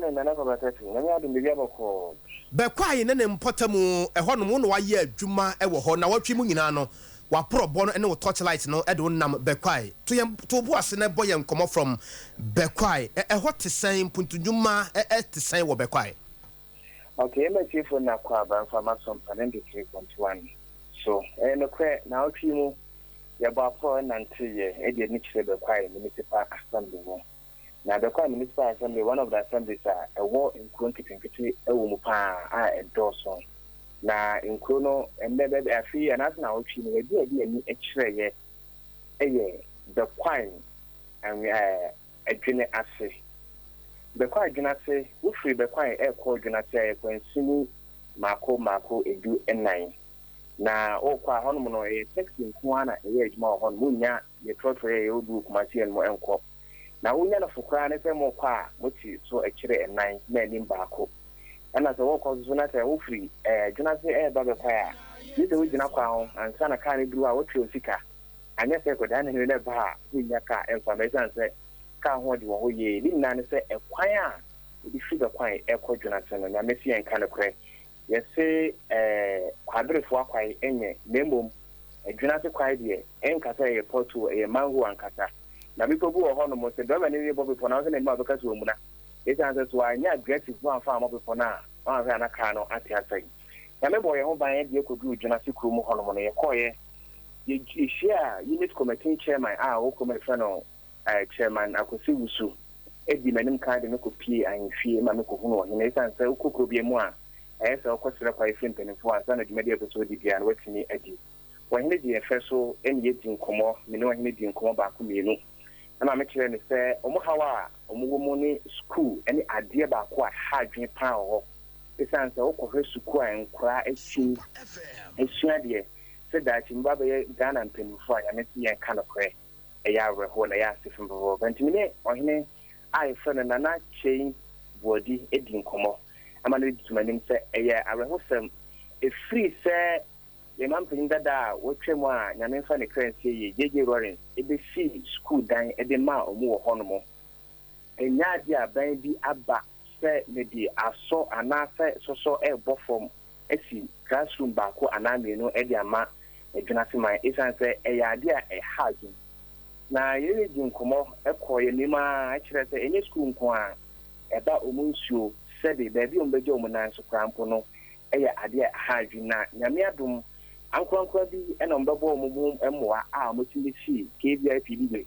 adom, Nana Kwabena Tatu, Nyame adom biribi abɔ kɔɔ. Bɛkwae ne ne mpɔtam ɛhɔnom wo na wayɛ adwuma wɔ hɔ nnawɔtwe mu nyinaa no waporɔbɔ no ne wo torchlight no de wo nam Bɛkwae. To yɛn to wo bo ase na bɔ yɛn nkɔmmɔ from Bɛkwae. Ɛhɔ te sɛn? Mpuntudwuma te sɛn wɔ Bɛkwae? Ok, yɛn atiefo nna kɔ aba mfa ma Sompa 93.1 so. Ɛyɛ nokorɛ, naawɔtwe yi mu yɛbɔ aporɔ nanteeɛ de ani kyerɛ Bɛkwae Municipal Assembly mu. Na Bekwai Municipal Assembly, one of the assemblies a ɛwɔ nkuro nketenkete wɔ mu pa ara a ɛdɔɔso. Na nkuro no, ɛnnɛ baabi, afe yi anaasɛ naawɔtwe yi no, baabi a yɛde yɛn ani kyerɛeɛ yɛ Bekwai anwe ɛɛ Adwene ase. Bekwai Adwene ase, wofiri Bekwai rekɔ Adwene ase a, ɛyɛ kwansini mmaako mmaako 14. Na worekɔ a, hɔnom no, ɛyɛ taxi nko ara na ɛyɛ adwuma wɔ hɔnom. Wonnya deɛ trɔtrɔ yɛ a ɛwɔ bi wɔ Kumasi yɛn no nkɔ. Na wonya no fo koraa ne sɛ morekɔ a, mote so akyire nnan na anim baako. Ɛna sɛ worekɔ nso so na sɛ wofiri Dwenase reba Bɛkwae a, gye sɛ wogyina kwan ho ansa na kaa no duru hɔ a wotua wo sika. Anyɛ sɛ kɔdaa no no ba a, wonnya kaa mfa mma ɛsiane sɛ kaa ho ɔde wɔ hɔ yie. Ne nyinaa ne sɛ ɛkwan a wode firi Bɛkwae rekɔ Dwenase no, Nyame se yɛnka nokorɛ, Yɛse eh, Kwaberefoɔ akwae nyɛ, na mmom Adwinase kwae deɛ, ɛnka sɛ ɛyɛ pothole, ɛyɛ manhole ankasa. Na bepɔ bi wɔ hɔ nom, sɛ driver no rebɔ bepɔ no a, wohwɛ n'anim a wobɛka sɛ wamuna. Esiane sɛ sɛ wanyɛ aggressive na wamfa ammɔ bepɔ no a, woanhwɛ a na car no ate asɛe. Nyame bɔɔ yɛn ho ban de yɛkɔduruu Dwinase kuro mu hɔ nom no, yɛkɔeɛ, yɛhyiaa Unit Committee Chairman a ɔwɔ kurom a yɛfrɛ no Chairman Akwasi Wusu dii m'anim kan de me kɔpuee ahemfie ma mekɔhunuu ɔhene. Esiane sɛ wokɔ kuro biara mu a, ɛyɛ sɛ wokɔsrɛ kwae firi mpanimfoɔ ansa na dwumadi a wopɛ sɛ wodi biara no woatumi adi. Ɔhene gyee yɛn fɛ so ne yɛdii nkɔmmɔ, me ne ɔhene dii nkɔmmɔ baako mmienu ma mekyerɛɛ no sɛ wɔn haw a wɔwɔ mu ne sukuu ne adeɛ baako a ɛha adwene pa ara wɔ hɔ. Esiane sɛ wokɔhwɛ sukuu a nkwadaa atim sua adeɛ sɛ daakye meba abɛyɛ Ghana mpanimfoɔ a, Nyame se yɛnka nokorɛ. Ɛyɛ awerɛhow na ɛyɛ asefem papaapa. Enti me ne ɔhene a yɛfrɛ no Nana Kyei Boadi dii nkɔmmɔ ma no de too m'anim sɛ ɛyɛ awerɛhosɛm ɛfiri sɛ yɛn mampanyin dada a watwam a Nyame mfa ne kra nsie yie, JJ Rawlings, bɛsii sukuu dan de maa wɔn wɔ hɔnom. Ɛnyɛ adeɛ a aban bi aba sɛ mede asɔ anaasɛ sɔsɔ rebɔ fam asi classroom baako anaa mmienu de ama Adwunaseman esiane sɛ ɛyɛ ade a ɛha adwene. Na yɛne no dii nkɔmmɔ kɔɔ yɛn anim ara kyerɛɛ sɛ ɛnyɛ sukuu nko ara, ɛba wɔn nsuo, sɛbe baabi a wɔbɛgya wɔn nan so koraa mpo no yɛ ade a ɛha adwene. Na Nyame adom, ankorankora bi na wɔbɛbɔɔ wɔn ho mmoa a wɔtumi bɛsii KVIP bi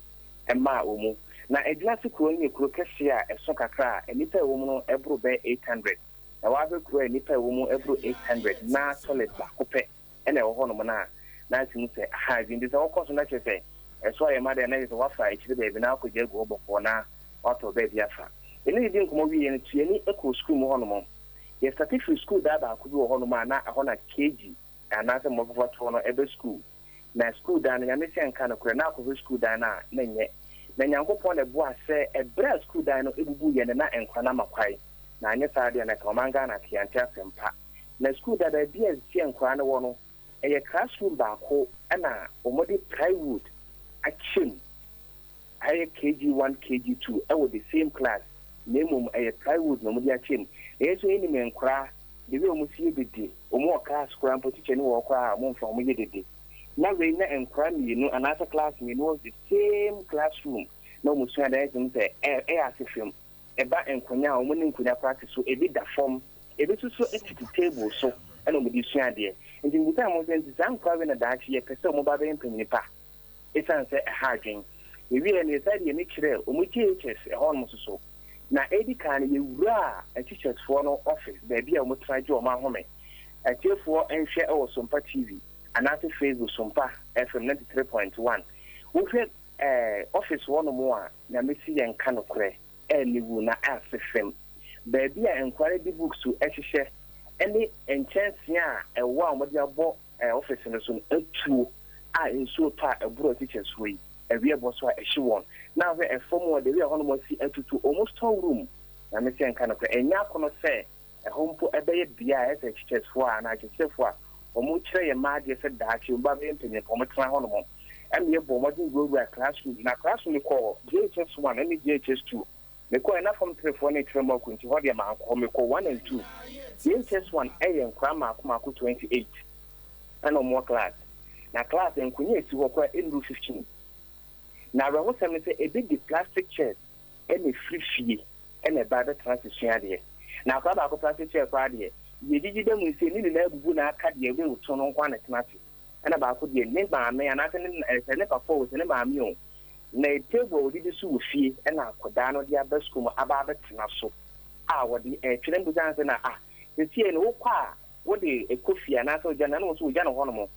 de maa wɔn. Na Adwunase kuro no yɛ kuro kɛseɛ a ɛso kakra a nnipa a ɛwɔ mu no boro bɛyɛ 800. Na woahwɛ kuro a nnipa a ɛwɔ mu boro 800 na toilet baako pɛ na ɛwɔ hɔnom no a, na ate mu sɛ aha adwene. Nti sɛ wokɔ so na kyerɛ sɛ ɛso ayɛ ma dɛn na kyerɛ sɛ woafa akyiri baabi na akɔgya agu hɔ bɔkɔɔ na woatɔ baabi afa. Yɛne no dii nkɔmmɔ wieeɛ no, Tuani kɔɔ sukuu mu hɔnom. Yɛstate firii sukuu daa baako bi wɔ hɔnom a na ɛhɔ na KG anaasɛ mmɔfra toɔ no ba sukuu. Na sukuu dan no, Nyame se anka nokorɛ, na akɔhwɛ sukuu dan no a, na ɛnyɛ. Na Nyankopɔn na ɛboaa sɛ ɛberɛ a sukuu dan no bubuiɛ no na nkora no ama kwae. Na anyɛ saa deɛ na nka ɔman Ghana te yɛante asɛm pa. Na sukuu da baabi a ɛsɛ nkora no wɔ no, ɛyɛ classroom baako na wɔde plywood akyɛ mu. Ayɛ KG one, KG two wɔ the same class na mmom ɛyɛ plywood na wɔde akyɛ mu. Na yɛn nso yɛnim nkora, the way wɔn si yɛ dede, wɔn wɔ class koraa mpo teacher ni wɔ hɔ koraa a wɔmfa wɔn yɛ dede. Na wei na nkora mmienu anaasɛ class mmienu wɔ the same classroom na wɔn sua adeɛ, ayɛ sɛ ɛyɛ ase fam. Ɛba nkonya a, wɔn ne nkonya koraa te so, ebi da fam, ebi nso so tete table so na wɔde sua adeɛ. Nti mebisaa wɔn sɛ, nti saa nkora wei na daakye yɛpɛ sɛ wɔn ba bɛyɛ mpanyin pa? Esiane sɛ ɛha adwene. Yɛwieɛ no, yɛsan de yɛn ani kyerɛɛ wɔn JHS ɛhɔnom nso so. Na edi kan no, yɛwuraa teachers-foɔ no office, baabi a wɔtena gye wɔn ahome. Atiefoɔ nhwɛ wɔ Sompa TV anaasɛ Facebook Sompa FM 93.1. Wohwɛ eh, office hɔnom a, Nyame se yɛnka nokorɛ, aniwu na ase fam. Baabi a nkwadaa no de books hyehyɛ ne nkyɛnsee a ɛwɔ a wɔde abɔ office no so no atuo a nsuo tɔ a ɛboro teachers hɔ yi, awia bɔ so a ɛhye wɔn. Na ahwɛ ɛfam hɔ, the way a ɛhɔnom asi atutu, wɔn store room, Nyame se yɛnka nokorɛ, ɛnyɛ akɔnɔ sɛ Ɛhɔ mpo ɛbɛyɛ bea a ɛsɛ sɛ teachers-foɔ a anaa akyerɛkyerɛfoɔ a wɔkyerɛ yɛn mma adeɛ sɛ daakye wɔbɛba abɛyɛ mpanyinfoɔ wɔtena hɔnom. Ɛna yɛbɔɔ mmɔden wurawuraa classroom, na classroom no kɔɔ JHS 1 ne JHS 2. Mekɔɛ na form 3 foɔ no rekyerɛ mu akɔ, nti hɔ deɛ mankɔ hɔ. Mekɔɔ 1 and 2. JHS 1 ɛyɛ nkwadaa mmaako mmaako 28 ɛna wɔn wɔ class. Na class nkonnwa a ɛsi hɔ koraa ɛnnuru 15. Na awerɛhosɛm ne sɛ ebi de plastic chairs ɛna ɛfiri fie ɛna ɛba bɛtena ase sua adeɛ. Na akwadaa baako plastic chair koraa deɛ, yɛgyigyi da mu nsie ne nyinaa abubu na aka deɛ ɛbɛwoto no nko ara na ɛtena ase. Ɛna baako deɛ ne maame anaasɛ ne sɛ ne papa o, sɛ ne maame o, na table a wɔdidi so wɔ fie ɛna akwadaa no de aba sukuu mu aba abɛtena so a wɔde ɛtwerɛ. Mbusa sɛ na ah, sesie no wokɔ a wode ɛkɔ fie anaasɛ wogya no? Ɛna wɔn nso wogya no hɔnom,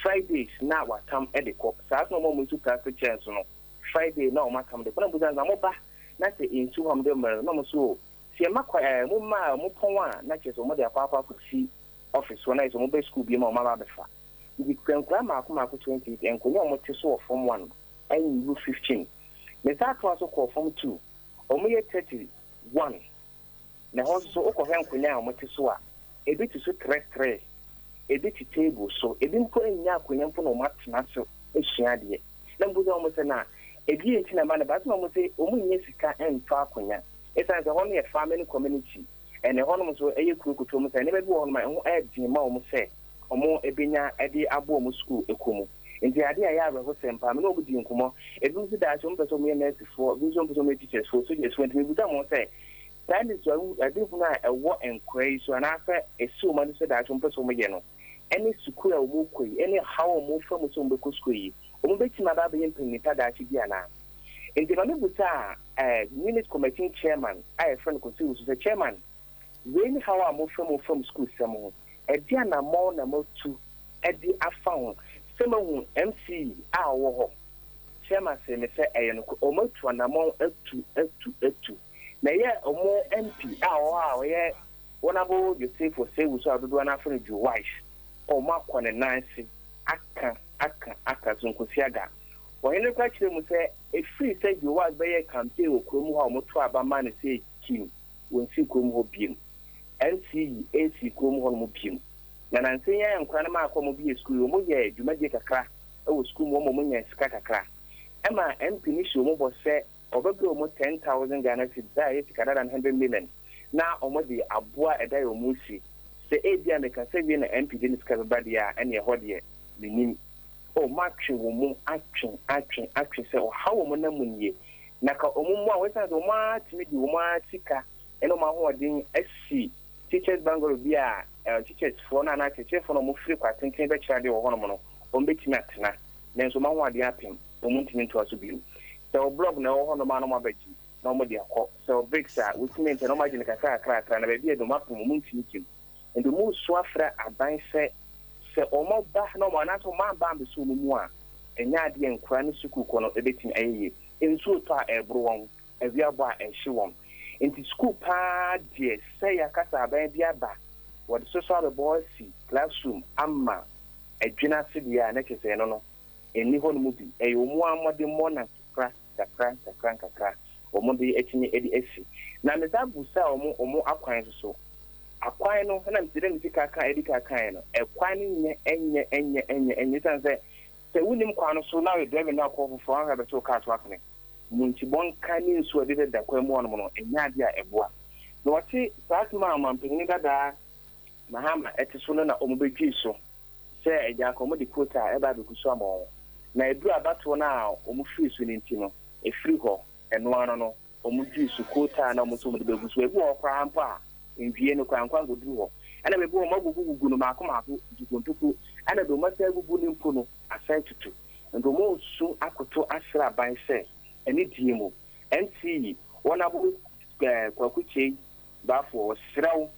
Fridays na watam de kɔ. Saa so na wɔn a wɔn nso plastic chair nso no, Friday na wɔn atam de kɔ. Na mbusa sɛ na mo ba na sɛ nsu hɔ de mmerɛ na wɔn nso sɛ ɛma kɔ mo mma a mo pɔn a, na kyerɛ sɛ wɔn de akɔ akɔsi office hɔ na yɛ sɛ wɔn bɛ sukuu bi ma wɔn aba abɛfa. Nti nkwadaa mmaako mmaako 28, nkonnwa a wɔte so wɔ form 1 ɛnuru 15. Ne saa atoa so kɔɔ form 2, wɔn yɛ 31, na ɛhɔ nso so wokɔhwɛ nkonnwa a wɔte so a, ebi te so trɛtrɛ, ebi te table so, ebi mpo nya akonnwa mpo na wɔn atena so esua adeɛ. Na mpo sɛ wɔn sɛ na ebi nti na ma ne ba sɛ wɔn sɛ wɔn nyɛ sika ntɔ akonnwa, esan sɛ hɔ no yɛ farming community, ɛna ɛhɔ nom nso ɛyɛ kuro kotoɔ mu, sɛ nneɛma bi wɔ hɔ nom a ɛho ɛɛden ma wɔn sɛ wɔn ebenya ɛde aboɔ wɔn sukuu ekɔ mu. Nti adeɛ a ɛyɛ awerɛhosɛm paa. Me ne wɔn di nkɔmmɔ, ebi nso daakye wɔn pɛ sɛ wɔn yɛ nursefoɔ, ebi nso wɔn pɛ sɛ wɔn yɛ teachersfoɔ, sojarsfoɔ. Nti mebusa wɔn sɛ saa nisua adehunu a ɛwɔ nkora yi so anaasɛ esi wɔn ani sɛ daakye wɔn pɛ sɛ wɔn yɛ no, ɛne sukuu a wɔn kɔ yi, ɛne haw a wɔn fa mu sɛ wɔn bɛkɔ sukuu yi, wɔn bɛtumi aba abɛyɛ mpanyin daakye bi anaa? Nti maame busa a unit committee chairman a yɛfrɛ no Kwasi Wusu sɛ, "Chairman, wei ne haw a mofa mu fam sukuu sɛm ho, ɛde anammɔn na moatu ɛde afa ho sɛ mahu MCE a ɔwɔ hɔ?" Chairman sɛ me sɛ ɛyɛ no ɔmo atu anammɔn, atu atu atu, na ɛyɛ ɔmo MP a ɔwɔ hɔ a ɔyɛ Honourable Joseph Osei Owusu a dodoɔ no afrɛ no Joe Wise, ɔmo akɔ ne nan ase aka aka aka so nkosi aga. Ɔhene kora kyerɛ mu sɛ efiri sɛ Joe Wise bɛyɛ campaign wɔ kurom hɔ a wɔn to aba ma no sɛ kim wɔnsi kurom hɔ biem, MCE esi kurom hɔ nom biem. Na nansa yi ayɛ nkora no maa akɔ ɔmo bie sukuu yi, wɔn yɛ dwumadie kakra ɛwɔ sukuu mu, wɔn nya sika kakra, ɛma MP no si wɔn bɔ sɛ ɔbɛbrɛ wɔn 10,000 Ghana cedis a ɛyɛ sika dada no 100 million na wɔn de aboa ɛda yɛ wɔn si. Sɛ ebi a meka sɛ wie na MP de ne sika bɛba deɛ a, ɛne ɛhɔ deɛ menim o. Matwe wɔn mu atwe atwe atwe sɛ ɔhaw wɔn nam mu nie, na ka wɔn mu a wɔsan sɛ wɔn atumi de wɔn ara sika ɛne wɔn ahoɔden asi teachers bungalow bi a teachers foɔ no anaa akyerɛkyerɛfoɔ no a wɔfiri kwa tenten bɛkyerɛ adeɛ wɔ hɔnom no, wɔn bɛtumi atena, nanso wɔn ahoɔden apem, wɔn ntumi ntoa so bio. Sɛ wɔ block na ɛwɔ hɔnom a, na wɔn abɛgye na wɔn de akɔ. Sɛ wɔ bricks a wɔtumi nkyɛn na wɔn agye no kakra kakra kakra, na baabi a ɛdɔm apem, wɔn ntumi gyim. Nti wɔn resu afrɛ aban sɛ sɛ wɔn ba na wɔn anaasɛ wɔn aba abɛsi wɔn mu a, ɛnyɛ adeɛ nkora ne sukuu kɔ no ɛbɛtumi ayɛ yie. Nsuo tɔ a ɛreboro wɔn, awia bɔ a ɛhye wɔn. Nti sukuu paa deɛ, sɛ yɛakasa aban bi aba wɔde soso abɛbɔ asi classroom ama adwene ase deɛ a, na kyerɛ sɛ ɛno no ɛnni hɔ no mu bi. Ɛyɛ wɔn a mmɔdemmɔ na kakra kakra nkakra nkakra wɔn de atumi de asi. Na mesa busa wɔn akwan nso so, akwan no ɛna mesi dɛ mesi kaka ɛdi kakan no, ɛkwan no nyɛ ɛnyɛ ɛnyɛ ɛnyɛ ɛnyɛ sisan sɛ wunim kwan no so na ɔyɛ driving na akɔ foforɔ ahwɛ abɛto kaa so atene muntibɔnka ne nsuo a ɛde deda kwan mu hɔnom no, ɛnyɛ adeɛ a ɛboa. Na wɔte saa asɛm a ɔmanpanyin dadaa Mahama ɛte so no na wɔn bɛdwi so sɛ ɛgya aka wɔn de coal tar ɛba abɛgu so ama wɔn, na eduru abatoɔ no a wɔn firi so no nti no efiri hɔ ɛno ano no wɔn dwi so coal tar na wɔn nso wɔn de bɛgu so. Ebi wɔ hɔ koraa mpo a nwie no koraa nkwa nkɔduru hɔ, ɛna baabi wɔ wɔn agugu gugu no maako maako ntokontoku, ɛna de wɔn asan agugu ne mpo no asan tutu. Nti wɔn resu akoto asrɛ aban sɛ ɛne die mu MCE wɔn abo Kwaku Kyei Baafoɔ, wɔsrɛw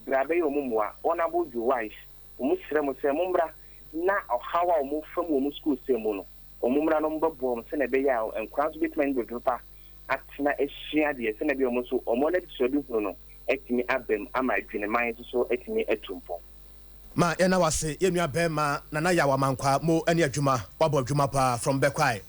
bra bɛyɛ wɔn mmoa. Wɔn abo Joe Wise, wɔn srɛ mo sɛ mommra na ɔhaw a wɔn fa mu wɔn sukuu sɛm mu no, wɔn mmra no wɔbɛboa wɔn sɛnea ɛbɛyɛ a nkwadaa nso bɛtumi anya baabi papa atena asua adeɛ, sɛnea ɛbɛyɛ wɔn nso wɔn adesua hunu no atumi aba ama adweneman nso so atumi atu mpɔn. Ma yɛna wase, yɛnua bɛrima Nana Yaw Amankwa mo ne adwuma, wabɔ adwuma paa from Bɛkwae.